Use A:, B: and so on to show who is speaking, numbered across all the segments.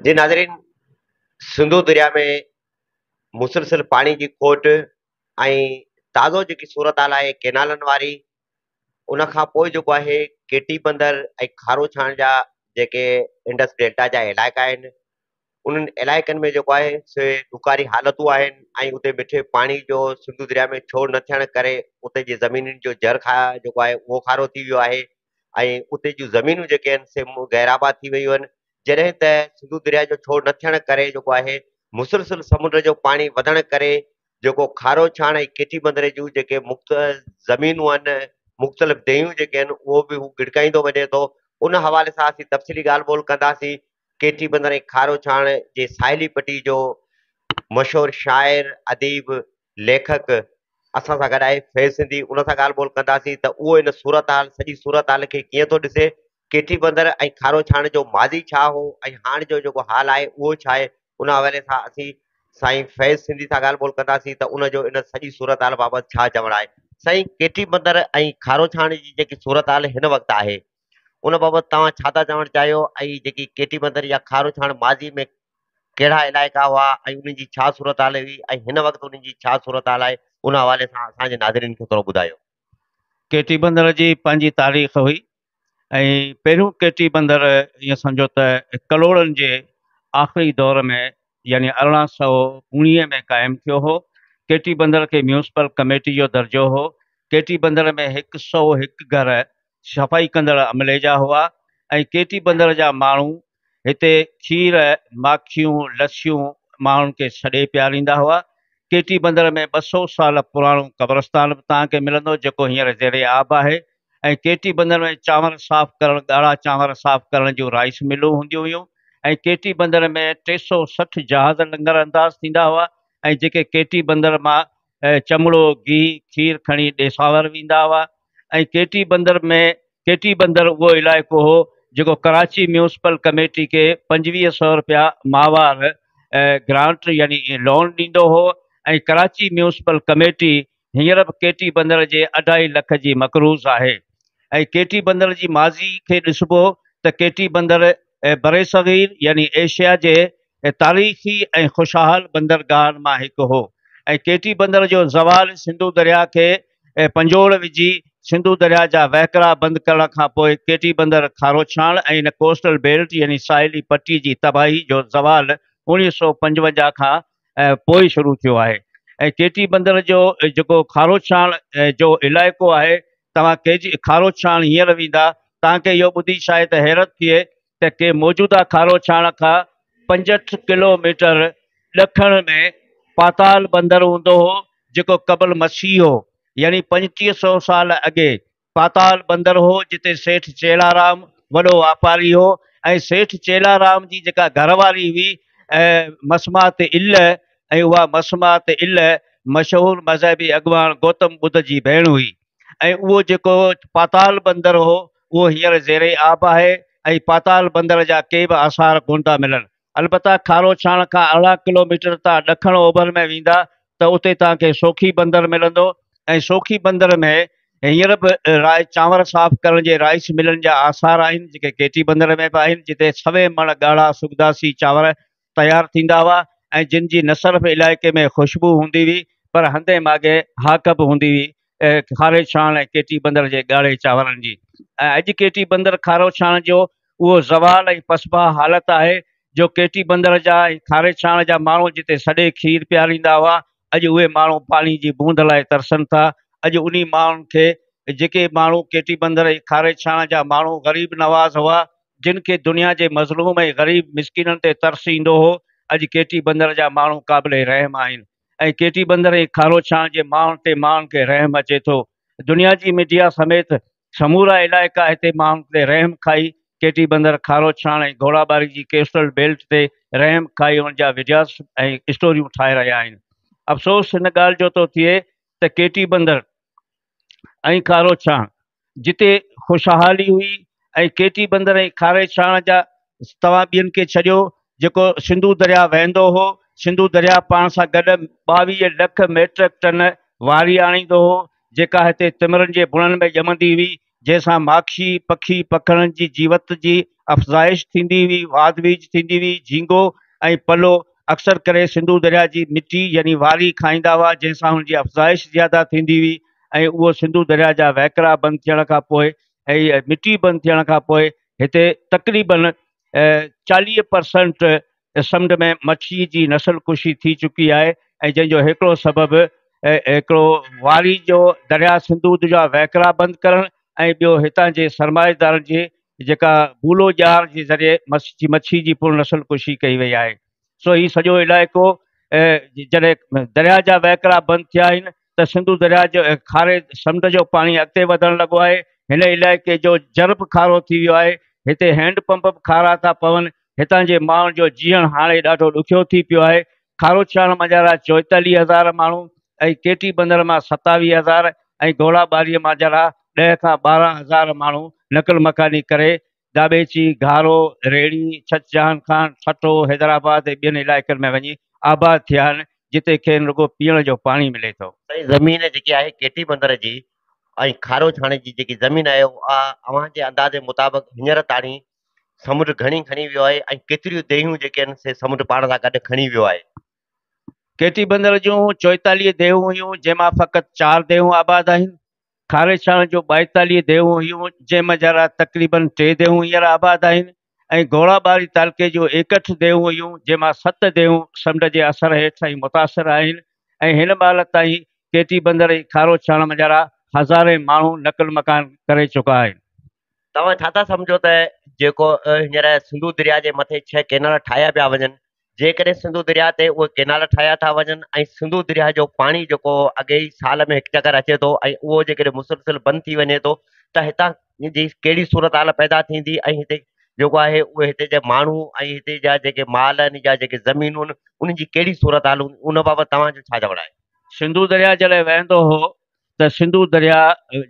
A: جي ناظرين سنڌو درياء ۾ مسلسل پاڻي جي کوٽ ۽ تازو جيڪي صورتحال آهي ڪينالن واري ان کان پوء جيڪو آهي ڪيٽي بندر ۽ کارو ڇاڻ جا جيڪي انڊس ڊيلٽا جا علائقا آهن انهن علائقن ۾ جيڪو آهي سي ڏڪاري حالتون آهن ۽ اتي مٺي پاڻي جو سنڌو درياء ۾ ڇوڙ نه ٿيڻ ڪري اتي جي زمينن جو جر جيڪو آهي اهو کارو ٿي ويو آهي ۽ اتي جون زمينون جيڪي آهن سي غير آباد ٿي ويون آهن جڏهن ته سنڌو درياء جو ڇوڙ نه ٿيڻ ڪري جيڪو آهي مسلسل سمنڊ جو پاڻي وڌڻ ڪري جيڪو کارو ڇاڻ ۽ ڪيٽي بندر جون جيڪي مختلف زمينون آهن مختلف ديهيون جيڪي آهن اهو به هو ڳڙڪائيندو وڃي ٿو ان حوالي سان اسين تفصيلي ڳالهه ٻولهه ڪنداسين ڪيٽي بندر ۽ کارو ڇاڻ جي ساحلي پٽي جو مشهور شاعر اديب ليکڪ اسان سان گڏ آهي فيض سنڌي ان سان ڳالهه ٻولهه ڪنداسين ته اهو ان صورتحال سڄي صورتحال کي ڪيئن ٿو ڏسي ڪيٽي بندر ۽ کارو ڇاڻ جو ماضي ڇا هو ۽ هاڻ جو جيڪو حال آهي اهو ڇا آهي ان حوالي سان اسين سائين فيض سنڌي سان ڳالهه ٻولهه ڪنداسين ته ان جو ان سڄي صورتحال بابت ڇا چوڻ آهي. سائين ڪيٽي بندر ۽ کارو ڇاڻ جي جيڪي صورتحال هن وقت آهي ان بابت توهان ڇا ٿا چوڻ چاهيو ۽ جيڪي ڪيٽي بندر يا کارو ڇاڻ ماضي ۾ ڪهڙا علائقا هئا ۽ انهن جي ڇا صورتحال هئي ۽ هن وقت انهن جي ڇا صورتحال آهي ان حوالي سان اسان جي ناظرين کي ٿورو ٻڌايو.
B: ڪيٽي بندر جي پنهنجي تاريخ هئي ۽ پهريون ڪيٽي بندر ائين سمجهو ته ڪلهوڙن جي آخري دور ۾ يعني 1819 ۾ قائم ٿيو هو. ڪيٽي بندر کي ميونسپل ڪميٽي جو درجو هو. ڪيٽي بندر ۾ 101 گهر صفائي ڪندڙ عملي جا هئا ۽ ڪيٽي بندر جا ماڻهو هتي کير، ماکيون، لسيون ماڻهن کي سڏي پياريندا هئا. ڪيٽي بندر ۾ 200 سال پراڻو قبرستان به توهان کي ملندو جيڪو هينئر زير آب آهي ۽ ڪيٽي بندر ۾ چانور صاف ڪرڻ ڳاڙها چانور صاف ڪرڻ جون رائيس ملون هونديون هيون ۽ ڪيٽي بندر ۾ 360 جهاز لنگر انداز ٿيندا هئا ۽ جيڪي ڪيٽي بندر مان چمڙو، گيهه، کير کڻي ڏيساور ويندا هئا ۽ ڪيٽي بندر ۾ ڪيٽي بندر اهو علائقو هو جيڪو ڪراچي ميونسپل ڪميٽي کي 2500 رپيا ماهوار گرانٽ يعني لون ڏيندو هو ۽ ڪراچي ميونسپل ڪميٽي هينئر به ڪيٽي بندر جي اڍائي لک جي مقروض آهي ۽ ڪيٽي بندر جي ماضي کي ڏسبو ته ڪيٽي بندر برصغير يعني ايشيا جي تاريخي ۽ خوشحال بندرگاهن مان هڪ هو ۽ ڪيٽي بندر جو زوال سنڌو درياهه کي پنجوڙ وجهي سنڌو درياهه جا وهڪرا بند ڪرڻ کان پوء ڪيٽي بندر کاروڇاڻ ۽ ان ڪوسٽل بيلٽ يعني ساحلي پٽي جي تباهي جو زوال 1955 کان پوء شروع ٿيو آهي ۽ ڪيٽي بندر جو جيڪو کاروڇاڻ جو علائقو آهي توهان ڪي کاروڇاڻ هينئر ويندا توهان کي اهو ٻڌي شايد حيرت ٿئي ته ڪي موجوده کاروڇاڻ کان 65 ڪلو ميٽر ڏکڻ ۾ پاتال بندر هوندو هو جيڪو قبل مسيح هو يعني 3500 سال اڳي پاتال بندر هو جتي سيٺ چيلارام وڏو واپاري هو ۽ سيٺ چيلارام جي جيڪا گهر واري هئي مسمات ال ۽ اها مسمات ال مشهور مذهبي اڳواڻ گوتم ٻڌ جي ڀيڻ هئي ۽ اهو جيڪو پاتال بندر هو اهو هينئر زير آب آهي ۽ پاتال بندر جا ڪي به آثار ڪونه ٿا ملن. البته کاروڇاڻ کان 18 ڪلو ميٽر تان ڏکڻ اوڀر ۾ ويندا ته اتي توهان کي سوکي بندر ملندو ۽ سوکي بندر ۾ هينئر به چانور صاف ڪرڻ جي رائيس ملن جا آثار آهن جيڪي ڪيٽي بندر ۾ به آهن جتي سوين مڻ ڳاڙها سڳداسي چانور تيار ٿيندا هئا ۽ جن جي نه صرف علائقي ۾ خوشبو هوندي هئي پر هنڌين ماڳين هاڪ به هوندي هئي کاري ڇاڻ ۽ ڪيٽي بندر جي ڳاڙهي چانورن جي ۽ اڄ ڪيٽي بندر کارو ڇاڻ جو اهو زوال ۽ پسپا حالت آهي جو ڪيٽي بندر جا ۽ کاري ڇاڻ جا ماڻهو جتي سڏي کير پياريندا هئا اڄ اهي ماڻهو پاڻي جي بوند لاء ترسن ٿا اڄ انهي ماڻهن کي جيڪي ماڻهو ڪيٽي بندر ۽ کاري ڇاڻ جا ماڻهو غريب نواز هئا جن کي دنيا جي مظلوم ۽ غريب مسڪينن تي ترس ايندو هو اڄ ڪيٽي بندر جا ماڻهو قابل رحم آهن ۽ ڪيٽي بندر ۽ کاروڇاڻ جي ماڻهن تي ماڻهن کي رحم اچي ٿو. دنيا جي ميڊيا سميت سمورا علائقا هتي ماڻهن تي رحم کائي ڪيٽي بندر، کاروڇاڻ ۽ گهوڙاٻاري جي ڪوسٽل بيلٽ تي رحم کائي انهن جا وڊياز ۽ اسٽوريون ٺاهي رهيا آهن. افسوس هن ڳالهه جو ٿو ٿئي ته ڪيٽي بندر ۽ کاروڇاڻ جتي خوشحالي هئي ۽ ڪيٽي بندر ۽ کاري ڇاڻ جا توهان ٻين کي ڇڏيو جيڪو سنڌو درياء وهندو هو سنڌو درياء پاڻ سان گڏ 22 لک ميٽرڪ ٽن واري آڻيندو هو جيڪا هتي تمرن جي بڻن ۾ ڄمندي هئي. جنهن سان ماکي، پکي پکڻن جي جيوت جي افزائش ٿيندي هئي، واڌ ويجهه ٿيندي هئي. جهينگو ۽ پلو اڪثر ڪري سنڌو درياء جي مٽي يعني واري کائيندا هئا، جنهن سان هن جي افزائش زياده ٿيندي هئي ۽ اهو سنڌو درياء جا وهڪرا بند ٿيڻ کان پوء ۽ مٽي بند ٿيڻ کان پوء هتي تقريبن 40% سمنڊ ۾ مڇي جي نسل ڪشي ٿي چڪي آهي ۽ جنهن جو هڪڙو سبب هڪڙو واري جو درياء سنڌو جا وهڪرا بند ڪرڻ ۽ ٻيو هتان جي سرمائيدارن جي جيڪا بولو ڄار جي ذريعي مڇي جي پڻ نسل ڪشي ڪئي وئي آهي. سو هي سڄو علائقو جڏهن درياء جا وهڪرا بند ٿيا آهن ته سنڌو درياء جو کاري سمنڊ جو پاڻي اڳتي وڌڻ لڳو آهي. هن علائقي جو جر به کارو ٿي ويو آهي. هتي هينڊ پمپ به کارا ٿا پون. هتان جي ماڻهن جو جيئڻ هاڻي ڏاڍو ڏکيو ٿي پيو آهي. کاروڇاڻ منجهارا 44 هزار ماڻهو ۽ ڪيٽي بندر مان 27 هزار ۽ گهوڙا ٻاريء منجهارا 10 کان 12 هزار ماڻهو نقل مڪاني ڪري داٻيچي، گهارو، ريڙهي، ڇڇ جهان خان، ٺٽو، حيدرآباد ۽ ٻين علائقن ۾ وڃي آباد ٿيا آهن، جتي کين رڳو پيئڻ جو پاڻي ملي ٿو.
A: سائين زمين جيڪي آهي ڪيٽي بندر جي ۽ کارو ڇاڻي جي جيڪي زمين آهي اها اوهان جي اندازي مطابق هينئر تاڻي سمنڊ گهڻي کڻي ويو آهي ۽ ڪيتريون ديهيون جيڪي آهن سي سمنڊ پاڻ سان گڏ کڻي ويو آهي.
B: ڪيٽي بندر جون 44 ديهون هيون، جنهن مان فقط چار ديهون آباد آهن. کاريڇاڻ جون 42 ديهون هيون، جنهن منجهاران تقريباً ٽي ديهون هينئر آباد آهن ۽ گهوڙاٻاري تعلقي جون 61 ديهون هيون، جنهن مان ست ديهون سمنڊ جي اثر هيٺ ۽ متاثر آهن ۽ هن مهل تائين ڪيٽي بندر ۽ کاروڇاڻ منجهاران هزارين ماڻهو نقل مڪان ڪري چڪا آهن.
A: توهان ڇا ٿا سمجهو ته جيڪو هينئر سنڌو درياء جي مٿي ڇهه ڪينال ٺاهيا پيا وڃن، جيڪڏهن سنڌو درياء تي اهي ڪينال ٺاهيا ٿا وڃن ۽ سنڌو درياء جو پاڻي جيڪو اڳي ئي سال ۾ هڪ چڪر اچي ٿو ۽ اهو جيڪڏهن مسلسل بند ٿي وڃي ٿو ته هتان جي ڪهڙي صورتحال پيدا ٿيندي ۽ هتي جيڪو آهي اهي هتي جا ماڻهو ۽ هتي جا جيڪي مال آهن يا جيڪي زمينون آهن انهن جي ڪهڙي صورتحال هوندي ان بابت توهان جو ڇا چوڻ آهي؟
B: سنڌو درياء جڏهن وهندو هو ته سنڌو درياء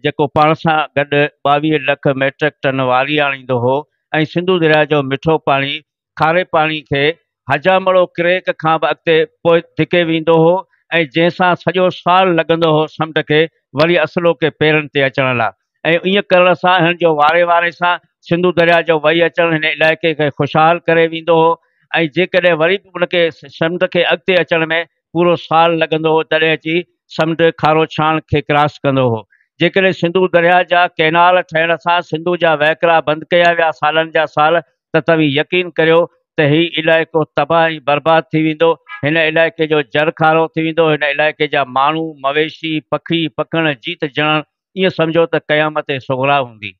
B: جيڪو پاڻ سان گڏ 22 لک ميٽرڪ ٽن واري آڻيندو هو ۽ سنڌو درياء جو مٺو پاڻي کاري پاڻي کي حجامڙو ڪريڪ کان به اڳتي پوء ڌڪي ويندو هو ۽ جنهن سان سڄو سال لڳندو هو سمنڊ کي وري اصلوڪي پيرن تي اچڻ لا ۽ ائين ڪرڻ سان هن جو واري واري سان سنڌو درياء جو وهي اچڻ هن علائقي کي خوشحال ڪري ويندو هو ۽ جيڪڏهن وري به ان کي سمنڊ کي اڳتي اچڻ ۾ پورو سال لڳندو هو تڏهن اچي سمنڊ کارو ڇاڻ کي ڪراس ڪندو هو. جيڪڏهن سنڌو درياهه جا ڪئنال ٺهڻ سان سنڌو جا وهڪرا بند ڪيا ويا سالن جا سال ته توهين يقين ڪريو ته هي علائقو تباهه ۽ برباد ٿي ويندو، هن علائقي جو جر کارو ٿي ويندو، هن علائقي جا ماڻهو، مويشي، پکي، پکڻ، جيت جڻڻ ائين سمجهو ته قيامت صغريٰ هوندي.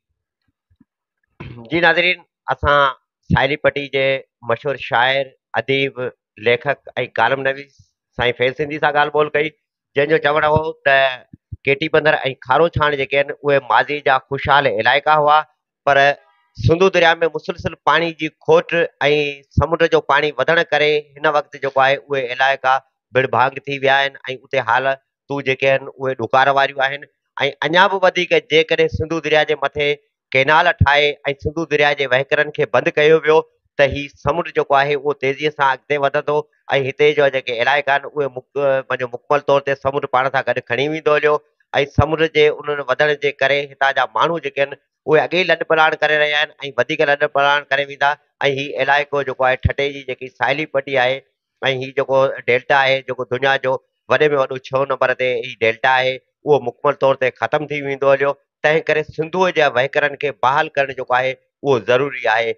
A: جي ناظرين اسان ساحلي پٽي جي مشهور شاعر، اديب، ليکڪ ۽ ڪالم نويس سائين فيض سنڌي سان ڳالهه ٻولهه ڪئي جنهن جو چوڻ هو ته ڪيٽي بندر ۽ کارو ڇاڻ جيڪي آهن اهي ماضي جا خوشحال علائقا هئا پر سنڌو درياء ۾ مسلسل پاڻي جي کوٽ ۽ سمنڊ جو پاڻي وڌڻ ڪري هن وقت جيڪو آهي اهي علائقا ڀڙڀانگ ٿي ويا آهن ۽ اتي حالتون جيڪي آهن اهي ڏڪار واريون آهن ۽ اڃا به وڌيڪ جيڪڏهن سنڌو درياء جي مٿي ڪئنال ٺاهي ۽ سنڌو درياء جي وهڪرن کي بند ڪيو ويو ته هي سمنڊ جيڪو آهي اهو تيزيء سان اڳتي وڌندو ۽ هتي جا جيڪي علائقا آهن اهي پنهنجو مڪمل طور تي سمنڊ پاڻ سان گڏ کڻي ويندو هليو ۽ سمنڊ جي انهن وڌڻ جي ڪري هتان جا ماڻهو جيڪي آهن اهي اڳي ئي لڏپلاڻ ڪري رهيا آهن ۽ وڌيڪ لڏپلاڻ ڪري ويندا ۽ هي علائقو جيڪو آهي ٺٽي جي جيڪي ساحلي پٽي آهي ۽ هي جيڪو ڊيلٽا آهي جيڪو دنيا جو وڏي ۾ وڏو ڇهون نمبر تي هي ڊيلٽا آهي اهو مڪمل طور تي ختم ٿي ويندو هليو تنهن ڪري سنڌوء جي وهڪرن کي بحال ڪرڻ جيڪو آهي اهو ضروري آهي.